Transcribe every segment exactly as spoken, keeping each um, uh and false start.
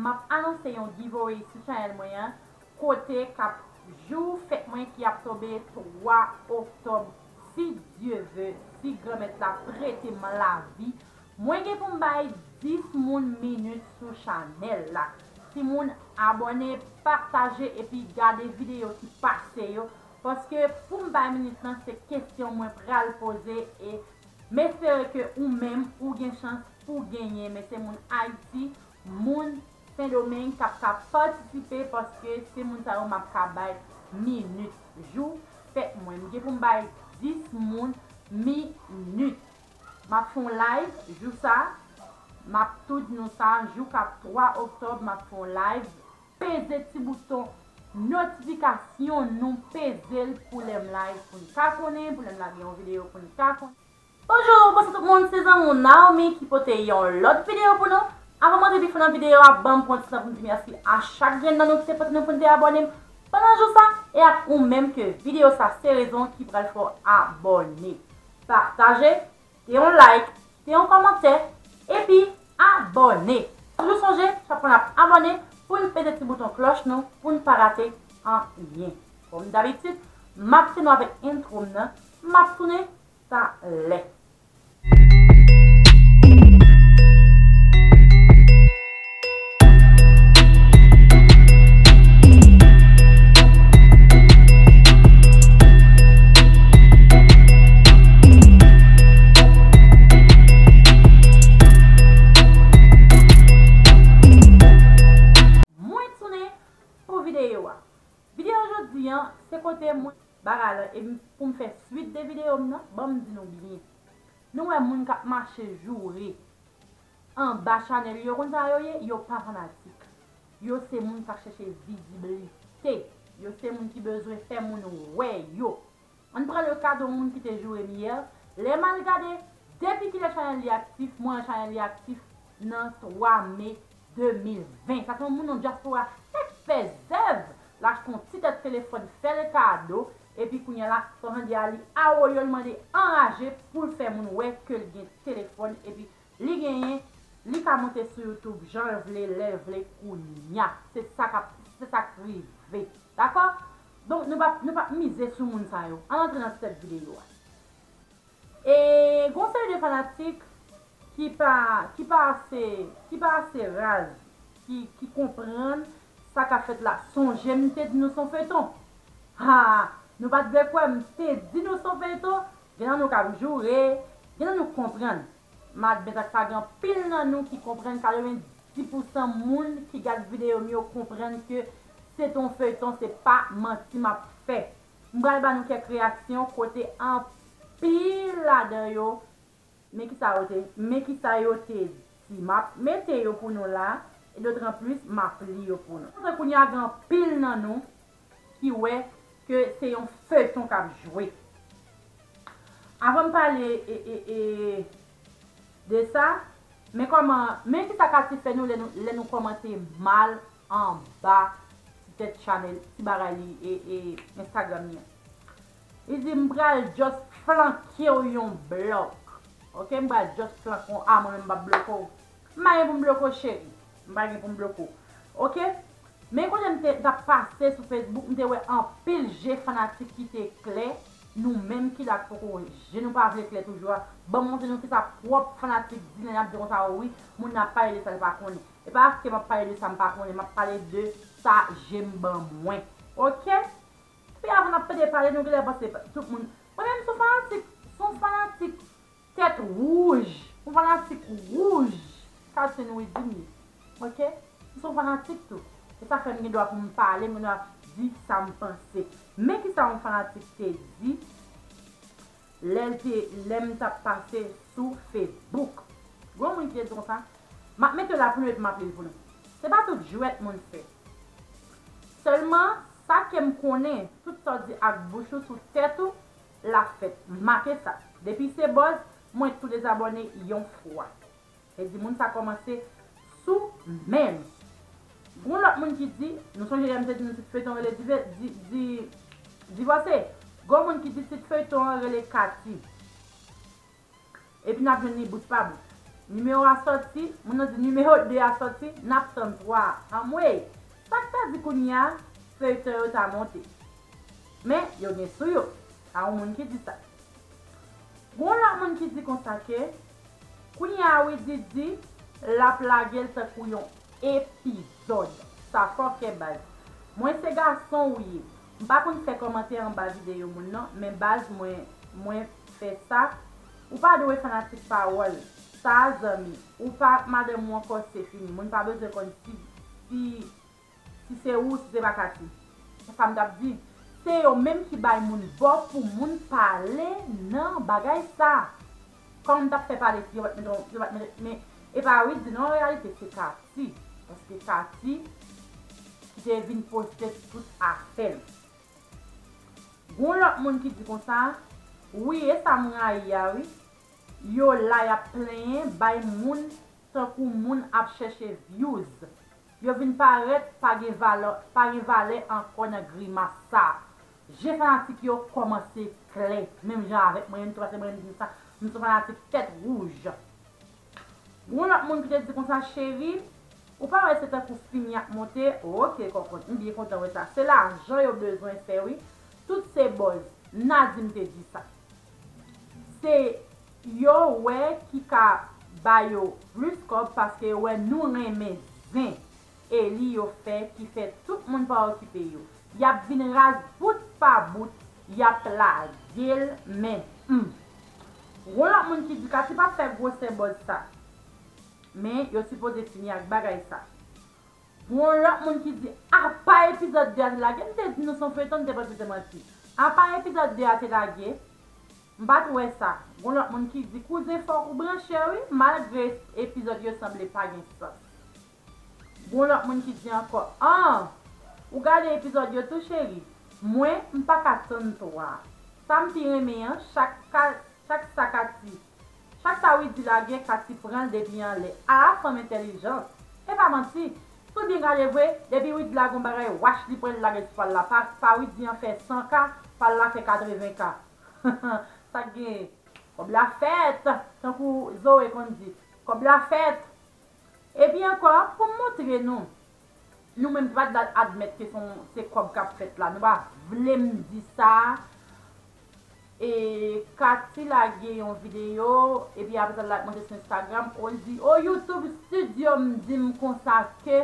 M ap anonse yon giveaway sou chanèl mwen an, kote k ap jou fèt mwen ki ap tonbe twa oktòb, si Dye ve, si Granmèt la prete m lavi. Mwen gen pou m bay dis moun minit sou chanèl la. Timoun, abòne, pataje epi gade videyo ki pase yo, paske pou m bay minit lan, se kesyon mwen pral poze e m espere ke ou menm ou gen chans pou genyen, men se moun Ayiti, moun Sendomeng k ap ka patisipe, paske se moun sa yo m ap ka bay minit. Jou fèt mwen, m gen pou m bay dis moun minit. M ap fè yon live jou sa, m ap tou di nou sa, jou k ap twa oktòb, m ap fè yon live. Peze ti bouton notifikasyon nou, peze l pou lè m live pou n ka konnen, pou lè m lage yon videyo pou n ka konnen. Bonjou, bonswa tout moun, se zanmi w Naomi ki pote yon lòt videyo pou nou. Avan m antre pi fon nan videyo a, ban m pran ti tan pou m di mèsi a chak grenn nan nou ki te pote nou pou n te abòne pandan jou sa, e ak ou menm ke videyo sa se rezon ki pral fè w abòne. Pataje, te yon like, te yon kòmantè, epi abòne. Toujou sonje, chak fwa n ap abòne, pou n peze ti bouton klòch nou, pou n pa rate anyen. Kòm dabitid, m ap kite nou avèk entwo m nan, m ap tounen talè. Mwen tounen pou videyo a. Videyo jodi an, se kote mwen bagay la, e pou m fè swit de videyo m nan, ban m di nou byen. Nou wè moun k ap mache joure anba chanèl yo, konn sa yo ye? Yo pa fanatik. Yo se moun k ap chèche viziblite. Yo se moun ki bezwen fè moun wè yo. Ann pran le ka de yon moun ki te joure m yè. Lè m al gade, depi kilè chanèl li aktif, mwen wè chanèl li aktif nan twa me de mil ven. Sa se yon moun nan dyaspora fèk fè zèv, l achte yon ti tèt telefòn, fè l kado, epi kounye a la, sa w tande a, li awoyo, l mande anraje pou l fè moun wè ke l gen telefòn, epi li genyen, li ka monte sou YouTube jan l vle, lè l vle, kounye a. Se sa k ap, se sa k rive. Dakò? Donk, nou p ap, nou p ap mize sou moun sa yo. Ann antre nan tèt videyo a. E gon seri de fanatik ki pa, ki pa ase, ki pa ase raz, ki, ki konprann sa k ap fèt la. Sonje m te di nou se yon feyton. Ha! Nou pa t vle kwè, m te di nou se yon feyton. Gen nan nou k ap joure, gen nan nou k konprann. M admèt ak sa, gen anpil nan nou ki konprann, katrevenndis pousan moun ki gad videyo m yo konprann ke se t on feyton, se pa manti m ap fè. M pral ba nou kèk reyaksyon kote anpil ladan yo, men kisa yo te, men kisa yo te di. M ap mete yo pou nou la, e dotranplis, m ap li yo pou nou. Kounye a, gen anpil nan nou ki wè ke se yon feyton k ap jwe. Avan m pale e, e, e, de sa, men kòman, men kisa Katy fè nou lè nou, lè nou kòmante mal anba ti tèt chanèl, ti bagay li e, e Instagram li an. Li di, "M pral just flanke w yon blòk." Oke, m pral just flanke w. A, mwen menm m p ap bloke w. M pa gen pou m bloke w, cheri. M pa gen pou m bloke w. Oke? Men kote m te, t ap pase sou Facebook, m te wè anpil je fanatik ki te klè. Nou menm ki la k poko je nou pa vle klè toujou a, ban m montre nou kisa pwòp fanatik di lè n ap di konsa, wi, moun nan ap pale de sa l pa konnen. E pa paske m ap pale de sa m pa konnen, m ap pale de sa je m ban mwen. Oke? Epi avan n ap pede pale, nou genlè panse tout moun. Mwen menm, se yon fanatik, se yon fanatik tèt wouj, yon fanatik wouj, Katy Riddim ye. Oke? M se yon fanatik tou. E sa fè m gen dwa pou m pale, m gen dwa di sa m panse. Men kisa yon fanatik te di lè l te, lè m t ap pase sou Facebook. Gon moun ki te di konsa, m ap mete l la pou nou epi m ap li l pou nou. Se pa tout jwèt moun fè. Sèlman, sa ke m konnen, tout sa w di ak bouch ou sou tèt ou, l ap fèt. Make sa. Depi se buzz, mwen tou dezabòne yon fwa. E di moun sa kòmanse sou menm. Gon lòt moun ki di, nou sonje lè m te di nou tit feyton rele dive-, di, di, divòse. Gon moun ki di tit feyton an rele Katy. Epi n ap jwenn li bout pa bout. Nimewo a sòti, moun nan di nimewo de a sòti, n ap tann twa a. Anmwey, sa k ta di kounye a, feyton yo ta monte. Men, yo gen sou yo. A yon moun ki di sa. Gon lòt moun ki di konsa ke, kounye a Widy di, l ap lage l tankou yon epizòd. Sa fòkè baz. Mwen se gason ou ye. M pa konn fè kòmantè anba videyo moun nan, men baz mwen, mwen fè sa. Ou pa dwe fanatik pawòl. Sa zanmi. Ou pa madanm ou ankò se fini. Moun pa bezwen konn si, si, si se ou, si se pa Katy. Se sa m t ap di. Se yo menm ki bay moun bò pou moun pale nan bagay sa. Kòman m t ap fè pale si yo pa t mete, yo pa t mete, men e pa Widy non, an reyalite se Katy. Paske Katy ki te vin poste tout afè l. Gon lòt moun ki di konsa, wi, e sa m rayi a, wi. Yo la y ap plenyen, bay moun tankou moun ap chèche views. Yo vin parèt pa gen valè, pa gen valè ankò nan grimas sa. Je fanatik yo kòmanse klè, menm jan avèk mwen menm tou, paske mwen menm sa, m se fanatik tèt wouj. Gon lòt moun ki te di konsa, cheri, ou pa wè se tankou fim y ap monte? Oke, kòkòt, m byen kontan wè sa. Se lajan yo bezwen fè, wi. Tout se buzz. Nadine te di sa. Se yo wè ki ka ba yo plis kòb paske yo wè nou renmen zen. E li yo fè ki fè tout moun pa okipe yo. Y ap vin raz bout pa bout, y ap lage l, men, hmm. Gon lòt moun ki di Katy p ap fè gwosè buzz sa. Men, yo sipoze fini ak bagay sa. Gon lòt moun ki di, apa epizòd de a te lage? M te di nou se yon feyton, m te panse se manti. Apa epizòd de a te lage? M pa t wè sa. Gon lòt moun ki di, kouzen fòk ou branche wi, malgre epizòd yo sanble pa gen sans. Gon lòt moun ki di ankò, an, ou gade epizòd yo tou cheri? Mwen, m pa ka tann twa a. Sa m pi renmen an, chak ka, chak sa Katy, chak sa Widy lage, Katy pran l depi anlè. Ala fanm entèlijant! E pa manti, si w byen gade vre, depi Widy lage yon bagay, wach li pran l lage sou pa l la. Pa, pa Widy an fè san ka, pa l la fè katreven ka. Sa k genyen? Kòb la fèt, tankou Zoe konn di, kòb la fèt. Epi ankò, pou m montre nou, nou menm ki pa t admèt ke se yon, se kòb k ap fèt la, nou pa vle m di sa. E Katy lage yon videyo, epi apre sa l al monte sou Instagram, o, l di, o, YouTube Studio m di m konsa ke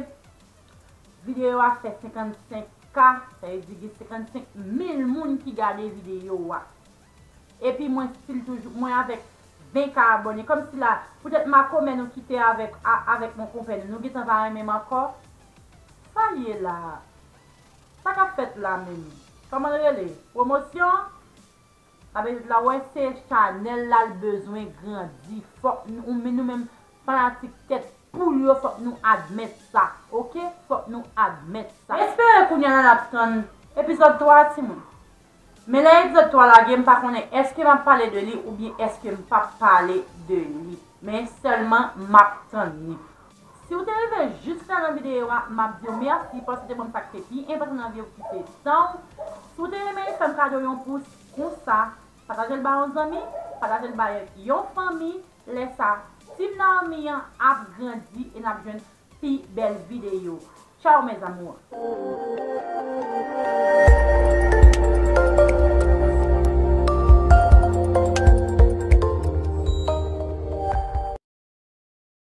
videyo a fè senkannsenk ka, sa vle di gen senkannsenk mil moun ki gade videyo a. Epi mwen still toujou, mwen avèk ven ka abòne. Kòmsi la, poutèt makomè nou kite avèk, a, avèk mon konpè nou, nou gentan pa renmen m ankò. Sa l ye la? Sa k ap fèt la menm? Kòman l rele? Pwomosyon? Sa vle di la, wè se chanèl la l bezwen grandi. Fòk nou, nou menm fanatik tèt poul yo, fòk nou admèt sa. Oke? Fòk nou admèt sa. Espere kounye a la n ap tann epizòd twa a, timoun. Men lè epizòd twa lage, m pa konnen èske m ap pale de li oubyen èske m p ap pale de li. Men sèlman m ap tann li. Si w te rive jis la nan videyo a, m ap di w mèsi paske w te ban m sa k te pi enpòtan nan vi w ki se tan w. Si w te renmen l, fè m kado yon pous konsa, pataje l ba yon zanmi, pataje l ba yon fanmi. Lè sa, Team Naomi an ap grandi e n ap jwenn pi bèl videyo. Tchao mes amours.